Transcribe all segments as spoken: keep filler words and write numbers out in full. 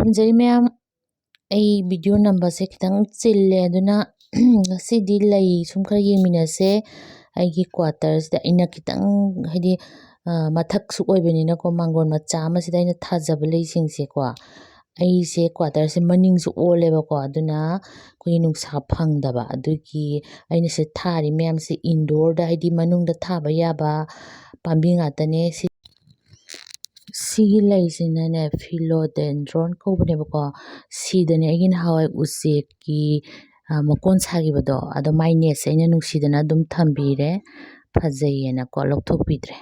ꯈꯨꯔꯨꯝꯖꯔꯤ ꯃꯌꯥꯝ꯫ ꯑꯩ ꯚꯤꯗꯤꯑꯣ ꯅꯝꯕꯁꯦ ꯈꯤꯇꯪ ꯆꯤꯜꯂꯦ, ꯑꯗꯨꯅ ꯉꯁꯤꯗꯤ ꯂꯩ ꯁꯨꯝ ꯈꯔ ꯌꯦꯡꯃꯤꯟꯅꯁꯦ꯫ ꯑꯩꯒꯤ ꯀ꯭ꯋꯥꯇꯔꯁꯤꯗ ꯑꯩꯅ ꯈꯤꯇꯪ, ꯍꯥꯏꯗꯤ, ꯑ, ꯃꯊꯛꯁꯨ ꯑꯣꯏꯕꯅꯤꯅꯀꯣ, ꯃꯥꯡꯒꯣꯟ ꯃꯆꯥ ꯑꯃꯁꯤꯗ ꯑꯩꯅ ꯊꯥꯖꯕ ꯂꯩꯁꯤꯡꯁꯦꯀꯣ, ꯑꯩꯁꯦ ꯀ꯭ꯋꯥꯇꯔꯁꯦ ꯃꯅꯤꯡꯁꯨ ꯑꯣꯜꯂꯦꯕꯀꯣ, ꯑꯗꯨꯅ ꯑꯩꯈꯣꯏꯒꯤ ꯅꯨꯡꯁꯥ ꯐꯪꯗꯕ, ꯑꯗꯨꯒꯤ ꯑꯩꯅ ꯁꯤ ꯊꯥꯔꯤ ꯃꯌꯥꯝꯁꯦ ꯏꯟꯗꯣꯔꯗ, ꯍꯥꯏꯗꯤ ꯃꯅꯨꯡꯗ ꯊꯥꯕ ꯌꯥꯕ ꯄꯥꯝꯕꯤ ꯉꯥꯛꯇꯅꯦ꯫ ꯁꯤ, ꯁꯤꯒꯤ ꯂꯩꯁꯤꯅꯅꯦ, ꯐꯤꯂꯣꯗꯦꯟꯗ꯭ꯔꯣꯟ ꯀꯧꯕꯅꯦꯕꯀꯣ꯫ ꯁꯤꯗꯅꯦ ꯑꯩꯒꯤ ꯅꯍꯥꯟꯋꯥꯏ ꯎꯆꯦꯛꯀꯤ, ꯑ, ꯃꯀꯣꯟ ꯁꯥꯈꯤꯕꯗꯣ, ꯑꯗꯣ ꯃꯥꯏ ꯅꯦꯠꯁꯦ ꯑꯩꯅ ꯅꯨꯡꯁꯤꯗꯅ ꯑꯗꯨꯝ ꯊꯝꯕꯤꯔꯦ, ꯐꯖꯩꯌꯦꯅꯀꯣ, ꯂꯧꯊꯣꯛꯄꯤꯗ꯭ꯔꯦ꯫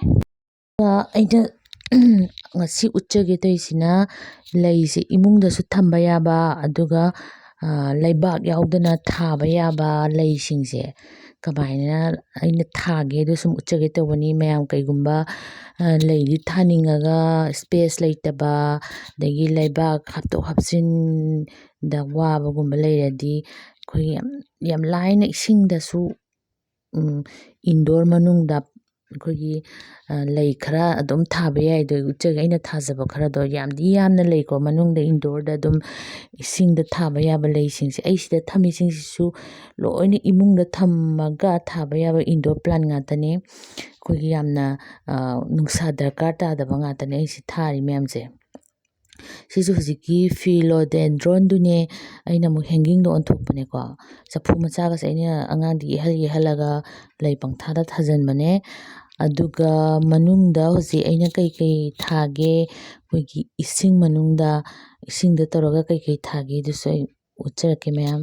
ꯑ, ꯑꯩꯅ ꯉꯁꯤ ꯎꯠꯆꯒꯦ ꯇꯧꯔꯤꯁꯤꯅ ꯂꯩꯁꯦ ꯏꯃꯨꯡꯗꯁꯨ ꯊꯝꯕ ꯌꯥꯕ, ꯑꯗꯨꯒ, ꯑ, ꯂꯩꯕꯥꯛ ꯌꯥꯎꯗꯅ ꯊꯥꯕ ꯌꯥꯕ ꯂꯩꯁꯤꯡꯁꯦ ꯀꯃꯥꯏꯅ ꯑꯩꯅ ꯊꯥꯒꯦꯗꯣ ꯁꯨꯝ ꯎꯠꯆꯒꯦ ꯇꯧꯕꯅꯤ꯫ ꯃꯌꯥꯝ ꯀꯩꯒꯨꯝꯕ, ꯑ, ꯂꯩꯗꯤ ꯊꯥꯅꯤꯡꯉꯒ ꯁ꯭ꯄꯦꯁ ꯂꯩꯇꯕ, ꯑꯗꯒꯤ ꯂꯩꯕꯥꯛ ꯍꯥꯞꯇꯣꯛ ꯍꯥꯞꯆꯤꯟꯗ ꯋꯥꯕꯒꯨꯝꯕ ꯂꯩꯔꯗꯤ, ꯑꯩꯈꯣꯏꯒꯤ ꯌꯥꯝ, ꯌꯥꯝ ꯂꯥꯏꯅ ꯏꯁꯤꯡꯗꯁꯨ, ꯎꯝ, ꯏꯟꯗꯣꯔ ꯃꯅꯨꯡꯗ ꯑꯩꯈꯣꯏꯒꯤ, ꯑ, ꯂꯩ ꯈꯔ ꯑꯗꯨꯝ ꯊꯥꯕ ꯌꯥꯏ꯫ ꯑꯗꯣ ꯎꯠꯆꯒꯦ, ꯑꯩꯅ ꯊꯥꯖꯕ ꯈꯔꯗꯣ ꯌꯥꯝꯗꯤ ꯌꯥꯝꯅ ꯂꯩꯀꯣ, ꯃꯅꯨꯡꯗ ꯏꯟꯗꯣꯔꯗ ꯑꯗꯨꯝ ꯏꯁꯤꯡꯗ ꯊꯥꯕ ꯌꯥꯕ ꯂꯩꯁꯤꯡꯁꯦ꯫ ꯑꯩ ꯁꯤꯗ ꯊꯝꯃꯤꯁꯤꯡꯁꯤꯁꯨ ꯂꯣꯏꯅ ꯏꯃꯨꯡꯗ ꯊꯝꯃꯒ ꯊꯥꯕ ꯌꯥꯕ ꯏꯟꯗꯣꯔ ꯄ꯭ꯂꯥꯟ ꯉꯥꯛꯇꯅꯦ꯫ ꯑꯩꯈꯣꯏꯒꯤ ꯌꯥꯝꯅ, ꯑ, ꯅꯨꯡꯁꯥ ꯗꯔꯀꯥꯔ ꯇꯥꯗꯕ ꯉꯥꯛꯇꯅꯦ ꯑꯩ ꯁꯤ ꯊꯥꯔꯤ ꯃꯌꯥꯝꯁꯦ꯫ ꯁꯤꯁꯨ ꯍꯧꯖꯤꯛꯀꯤ ꯐꯤꯂꯣꯗꯦꯟꯗ꯭ꯔꯣꯟꯗꯨꯅꯦ꯫ ꯑꯩꯅ ꯑꯃꯨꯛ ꯍꯦꯡꯒꯤꯡꯗ ꯑꯣꯟꯊꯣꯛꯄꯅꯦꯀꯣ꯫ ꯆꯐꯨ ꯃꯆꯥꯒꯁꯦ ꯑꯩꯅ ꯑꯉꯥꯡꯗ ꯌꯦꯛꯍꯜ ꯌꯦꯛꯍꯜꯂꯒ ꯂꯩ ꯄꯪꯊꯥꯗ ꯊꯥꯖꯤꯟꯕꯅꯦ꯫ ꯑꯗꯨꯒ ꯃꯅꯨꯡꯗ ꯍꯧꯖꯤꯛ ꯑꯩꯅ ꯀꯩꯀꯩ ꯊꯥꯒꯦ, ꯑꯩꯈꯣꯏꯒꯤ ꯏꯁꯤꯡ ꯃꯅꯨꯡꯗ, ꯏꯁꯤꯡꯗ ꯇꯧꯔꯒ ꯀꯩꯀꯩ ꯊꯥꯒꯦ, ꯑꯗꯨꯁꯨ ꯑꯩ ꯎꯠꯆꯔꯛꯀꯦ ꯃꯌꯥꯝ꯫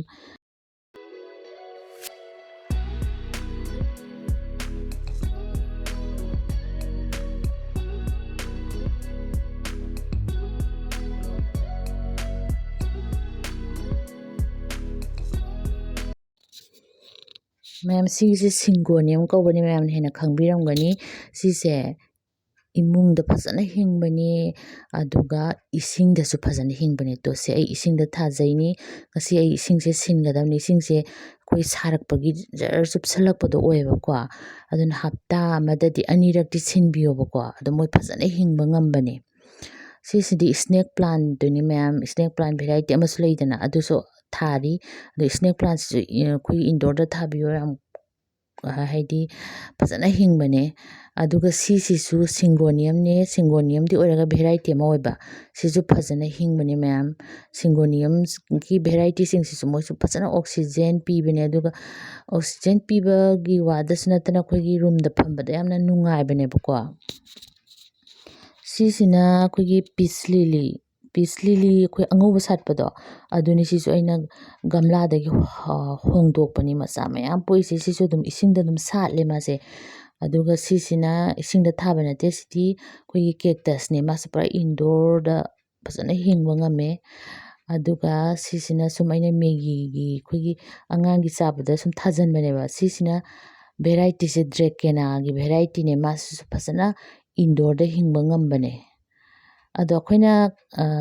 ꯃꯌꯥꯝ, ꯁꯤꯒꯤꯁꯦ ꯁꯤꯡꯒꯣꯅꯤꯌꯝ ꯀꯧꯕꯅꯤ, ꯃꯌꯥꯝꯅ ꯍꯦꯟꯅ ꯈꯪꯕꯤꯔꯝꯒꯅꯤ꯫ ꯁꯤꯁꯦ ꯏꯃꯨꯡꯗ ꯐꯖꯅ ꯍꯤꯡꯕꯅꯤ, ꯑꯗꯨꯒ ꯏꯁꯤꯡꯗꯁꯨ ꯐꯖꯅ ꯍꯤꯡꯕꯅꯤ꯫ ꯇꯣ, ꯁꯦ ꯑꯩ ꯏꯁꯤꯡꯗ ꯊꯥꯖꯩꯅꯤ꯫ ꯉꯁꯤ ꯑꯩ ꯏꯁꯤꯡꯁꯦ ꯁꯤꯟꯒꯗꯕꯅꯤ꯫ ꯏꯁꯤꯡꯁꯦ ꯑꯩꯈꯣꯏ ꯁꯥꯔꯛꯄꯒꯤ ꯖꯔ ꯆꯨꯞꯁꯜꯂꯛꯄꯗꯣ ꯑꯣꯏꯌꯦꯕꯀꯣ꯫ ꯑꯗꯨꯅ ꯍꯞꯇꯥ ꯑꯃꯗꯗꯤ ꯑꯅꯤꯔꯛꯇꯤ ꯁꯤꯟꯕꯤꯌꯣꯕꯀꯣ꯫ ꯑꯗꯣ ꯃꯣꯏ ꯐꯖꯅ ꯍꯤꯡꯕ ꯉꯝꯕꯅꯤ꯫ ꯁꯤꯁꯤꯗꯤ ꯏꯁꯅꯦꯛ ꯄ꯭ꯂꯥꯟꯠꯇꯨꯅꯤ ꯃꯌꯥꯝ, ꯏꯁꯅꯦꯛ ꯄ꯭ꯂꯥꯟꯠ ꯚꯦꯔꯥꯏꯇꯤ ꯑꯃꯁꯨ ꯂꯩꯗꯅ, ꯑꯗꯨꯁꯨ ꯊꯥꯔꯤ꯫ ꯑꯗꯣ ꯏꯁꯅꯦꯛ ꯄ꯭ꯂꯥꯟꯠꯁꯤꯁꯨ ꯑꯩꯈꯣꯏꯒꯤ ꯏꯟꯗꯣꯔꯗ ꯊꯥꯕꯤꯌꯣ, ꯌꯥꯝ ꯍꯥꯏꯗꯤ ꯐꯖꯅ ꯍꯤꯡꯕꯅꯦ꯫ ꯑꯗꯨꯒ ꯁꯤꯁꯤꯁꯨ ꯁꯤꯡꯒꯣꯅꯤꯌꯝꯅꯦ, ꯁꯤꯡꯒꯣꯅꯤꯌꯝꯗꯤ ꯑꯣꯏꯔꯒ ꯚꯦꯔꯥꯏꯇꯤ ꯑꯃ ꯑꯣꯏꯕ, ꯁꯤꯁꯨ ꯐꯖꯅ ꯍꯤꯡꯕꯅꯦ ꯃꯌꯥꯝ꯫ ꯁꯤꯡꯒꯣꯅꯤꯌꯝꯒꯤ ꯚꯦꯔꯥꯏꯇꯤꯁꯤꯡꯁꯤꯁꯨ ꯃꯣꯏꯁꯨ ꯐꯖꯅ ꯑꯣꯛꯁꯤꯖꯦꯟ ꯄꯤꯕꯅꯦ꯫ ꯑꯗꯨꯒ ꯑꯣꯛꯁꯤꯖꯦꯟ ꯄꯤꯕꯒꯤ ꯋꯥꯗꯁꯨ ꯅꯠꯇꯅ ꯑꯩꯈꯣꯏꯒꯤ ꯔꯨꯝꯗ ꯐꯝꯕꯗ ꯌꯥꯝꯅ ꯅꯨꯡꯉꯥꯏꯕꯅꯦꯕꯀꯣ꯫ ꯁꯤꯁꯤꯅ ꯑꯩꯈꯣꯏꯒꯤ ꯄꯤꯁ ꯂꯤꯂꯤ, ꯄꯤꯁ ꯂꯤꯂꯤ ꯑꯩꯈꯣꯏ ꯑꯉꯧꯕ ꯁꯥꯠꯄꯗꯣ, ꯑꯗꯨꯅꯤ꯫ ꯁꯤꯁꯨ ꯑꯩꯅ ꯒꯝꯂꯥꯗꯒꯤ ꯍꯣꯡꯗꯣꯛꯄꯅꯤ꯫ ꯃꯆꯥ ꯃꯌꯥꯝ ꯄꯣꯛꯏꯁꯦ꯫ ꯁꯤꯁꯨ ꯑꯗꯨꯝ ꯏꯁꯤꯡꯗ ꯑꯗꯨꯝ ꯁꯥꯠꯂꯦ ꯃꯥꯁꯦ꯫ ꯑꯗꯨꯒ ꯁꯤꯁꯤꯅ ꯏꯁꯤꯡꯗ ꯊꯥꯕ ꯅꯠꯇꯦ, ꯁꯤꯗꯤ ꯑꯩꯈꯣꯏꯒꯤ ꯀꯦꯛꯇꯁꯅꯦ꯫ ꯃꯥꯁꯦ ꯄꯨꯔꯥ ꯏꯟꯗꯣꯔꯗ ꯐꯖꯅ ꯍꯤꯡꯕ ꯉꯝꯃꯦ꯫ ꯑꯗꯨꯒ ꯁꯤꯁꯤꯅ ꯁꯨꯝ ꯑꯩꯅ ꯃꯦꯒꯤꯒꯤ ꯑꯩꯈꯣꯏꯒꯤ ꯑꯉꯥꯡꯒꯤ ꯆꯥꯕꯗ ꯁꯨꯝ ꯊꯥꯖꯤꯟꯕꯅꯦꯕ꯫ ꯁꯤꯁꯤꯅ ꯚꯦꯔꯥꯏꯇꯤꯁꯦ ꯗ꯭ꯔꯦꯀꯦꯅꯥꯒꯤ ꯚꯦꯔꯥꯏꯇꯤꯅꯦ꯫ ꯃꯥꯁꯤꯁꯨ ꯐꯖꯅ ꯏꯟꯗꯣꯔꯗ ꯍꯤꯡꯕ ꯉꯝꯕꯅꯦ꯫ ꯑꯗꯣ ꯑꯩꯈꯣꯏꯅ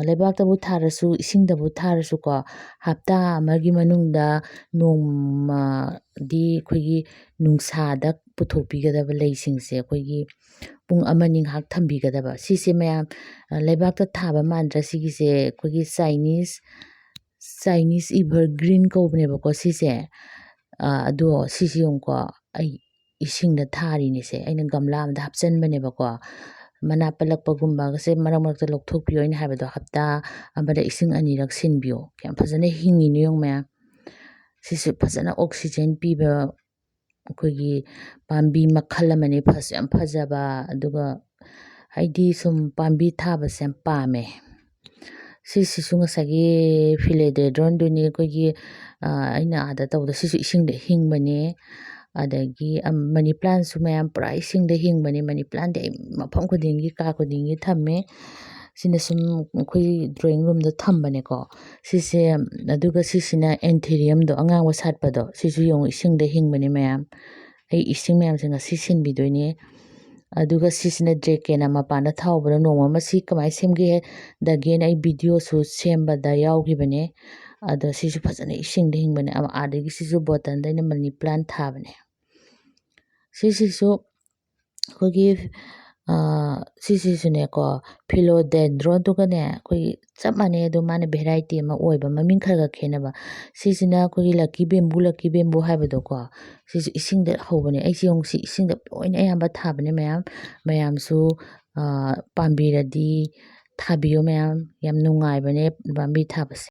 ꯂꯩꯕꯥꯛꯇꯕꯨ ꯊꯥꯔꯁꯨ, ꯏꯁꯤꯡꯗꯕꯨ ꯊꯥꯔꯁꯨꯀꯣ, ꯍꯞꯇꯥ ꯑꯃꯒꯤ ꯃꯅꯨꯡꯗ ꯅꯣꯡꯃꯗꯤ ꯑꯩꯈꯣꯏꯒꯤ ꯅꯨꯡꯁꯥꯗ ꯄꯨꯊꯣꯛꯄꯤꯒꯗꯕ ꯂꯩꯁꯤꯡꯁꯦ꯫ ꯑꯩꯈꯣꯏꯒꯤ ꯄꯨꯡ ꯑꯃꯅꯤ ꯉꯥꯏꯍꯥꯛ ꯊꯝꯕꯤꯒꯗꯕ꯫ ꯁꯤꯁꯦ ꯃꯌꯥꯝ ꯂꯩꯕꯥꯛꯇ ꯊꯥꯕ ꯃꯥꯟꯗ꯭ꯔꯥ? ꯁꯤꯒꯤꯁꯦ ꯑꯩꯈꯣꯏꯒꯤ ꯆꯥꯏꯅꯤꯁ, ꯆꯥꯏꯅꯤꯁ ꯏꯚꯔ ꯒ꯭ꯔꯤꯟ ꯀꯧꯕꯅꯦꯕꯀꯣ ꯁꯤꯁꯦ꯫ ꯑꯗꯣ ꯁꯤꯁꯦ ꯌꯦꯡꯉꯨꯀꯣ, ꯑꯩ ꯏꯁꯤꯡꯗ ꯊꯥꯔꯤꯅꯤꯁꯦ꯫ ꯑꯩꯅ ꯒꯝꯂꯥ ꯑꯃꯗ ꯍꯥꯞꯆꯤꯟꯕꯅꯦꯕꯀꯣ꯫ ꯃꯅꯥ ꯄꯠꯂꯛꯄꯒꯨꯝꯕꯒꯁꯦ ꯃꯔꯛ ꯃꯔꯛꯇ ꯂꯧꯊꯣꯛꯄꯤꯌꯣ ꯑꯩꯅ ꯍꯥꯏꯕꯗꯣ, ꯍꯞꯇꯥ ꯑꯃꯗ ꯏꯁꯤꯡ ꯑꯅꯤꯔꯛ ꯁꯤꯟꯕꯤꯌꯣ꯫ ꯀꯌꯥꯝ ꯐꯖꯅ ꯍꯤꯡꯉꯤꯅꯣ ꯌꯦꯡꯉꯨ ꯃꯌꯥꯝ꯫ ꯁꯤꯁꯨ ꯐꯖꯅ ꯑꯣꯛꯁꯤꯖꯦꯟ ꯄꯤꯕ ꯑꯩꯈꯣꯏꯒꯤ ꯄꯥꯝꯕꯤ ꯃꯈꯜ ꯑꯃꯅꯤ꯫ ꯐꯁꯨ ꯌꯥꯝ ꯐꯖꯕ, ꯑꯗꯨꯒ ꯑꯩꯗꯤ ꯁꯨꯝ ꯄꯥꯝꯕꯤ ꯊꯥꯕꯁꯦ ꯌꯥꯝ ꯄꯥꯝꯃꯦ꯫ ꯁꯤꯁꯤꯁꯨ ꯉꯁꯥꯏꯒꯤ ꯐꯤꯂꯣꯗꯦꯟꯗ꯭ꯔꯣꯟꯗꯨꯅꯤ꯫ ꯑꯩꯈꯣꯏꯒꯤ ꯑꯩꯅ ꯑꯥꯗ ꯇꯧꯕꯗꯣ, ꯁꯤꯁꯨ ꯏꯁꯤꯡꯗ ꯍꯤꯡꯕꯅꯦ꯫ ꯑꯗꯒꯤ ꯃꯅꯤ ꯄ꯭ꯂꯥꯟꯁꯨ ꯃꯌꯥꯝ ꯄꯨꯔꯥ ꯏꯁꯤꯡꯗ ꯍꯤꯡꯕꯅꯦ꯫ ꯃꯅꯤ ꯄ꯭ꯂꯥꯟꯗꯤ ꯑꯩ ꯃꯐꯝ ꯈꯨꯗꯤꯡꯒꯤ, ꯀꯥ ꯈꯨꯗꯤꯡꯒꯤ ꯊꯝꯃꯦ꯫ ꯁꯤꯅ ꯁꯨꯝ ꯑꯩꯈꯣꯏ ꯗ꯭ꯔꯣꯌꯤꯡ ꯔꯨꯝꯗ ꯊꯝꯕꯅꯦꯀꯣ꯫ ꯁꯤꯁꯦ, ꯑꯗꯨꯒ ꯁꯤꯁꯤꯅ ꯑꯦꯟꯊꯦꯔꯤꯌꯝꯗꯣ, ꯑꯉꯥꯡꯕ ꯁꯥꯠꯄꯗꯣ, ꯁꯤꯁꯨ ꯌꯦꯡꯉꯨ, ꯏꯁꯤꯡꯗ ꯍꯤꯡꯕꯅꯦ ꯃꯌꯥꯝ꯫ ꯑꯩ ꯏꯁꯤꯡ ꯃꯌꯥꯝꯁꯦ ꯉꯁꯤ ꯁꯤꯟꯕꯤꯗꯣꯏꯅꯦ꯫ ꯑꯗꯨꯒ ꯁꯤꯁꯤꯅ ꯗ꯭ꯔꯦꯀꯦꯅꯥ ꯃꯄꯥꯟꯗ ꯊꯥꯍꯧꯕꯗꯣ꯫ ꯅꯣꯡꯃ ꯑꯃ ꯁꯤ ꯀꯃꯥꯏꯅ ꯁꯦꯝꯒꯦ ꯍꯥꯏꯗꯒꯦꯅ ꯑꯩ ꯚꯤꯗꯤꯑꯣꯁꯨ ꯁꯦꯝꯕꯗ ꯌꯥꯎꯈꯤꯕꯅꯦ꯫ ꯑꯗꯣ ꯁꯤꯁꯨ ꯐꯖꯅ ꯏꯁꯤꯡꯗ ꯍꯤꯡꯕꯅꯦ꯫ ꯑꯥꯗꯒꯤ ꯁꯤꯁꯨ ꯕꯣꯇꯜꯗ ꯑꯩꯅ ꯃꯅꯤ ꯄ꯭ꯂꯥꯟ ꯊꯥꯕꯅꯦ꯫ ꯁꯤꯁꯤꯁꯨ ꯑꯩꯈꯣꯏꯒꯤ ꯁꯤꯁꯤꯁꯨꯅꯦꯀꯣ, philodendronꯗꯨꯒꯅꯦ ꯑꯩꯈꯣꯏꯒꯤ ꯆꯞ ꯃꯥꯟꯅꯩ, ꯑꯗꯣ ꯃꯥꯅ variety ꯑꯃ ꯑꯣꯏꯕ, ꯃꯃꯤꯡ ꯈꯔ ꯈꯔ ꯈꯦꯠꯅꯕ꯫ ꯁꯤꯁꯤꯅ ꯑꯩꯈꯣꯏꯒꯤ lucky bamboo, lucky bamboo ꯍꯥꯏꯕꯗꯣꯀꯣ, ꯁꯤꯁꯨ ꯏꯁꯤꯡꯗ ꯍꯧꯕꯅꯦ꯫ ꯑꯩꯁꯦ ꯌꯦꯡꯉꯨ, ꯁꯤ ꯏꯁꯤꯡꯗ ꯂꯣꯏꯅ ꯑꯌꯥꯝꯕ ꯊꯥꯕꯅꯦ ꯃꯌꯥꯝ꯫ ꯃꯌꯥꯝꯁꯨ ꯄꯥꯝꯕꯤꯔꯗꯤ ꯊꯥꯕꯤꯌꯣ ꯃꯌꯥꯝ, ꯌꯥꯝ ꯅꯨꯡꯉꯥꯏꯕꯅꯦ ꯄꯥꯝꯕꯤ ꯊꯥꯕꯁꯦ꯫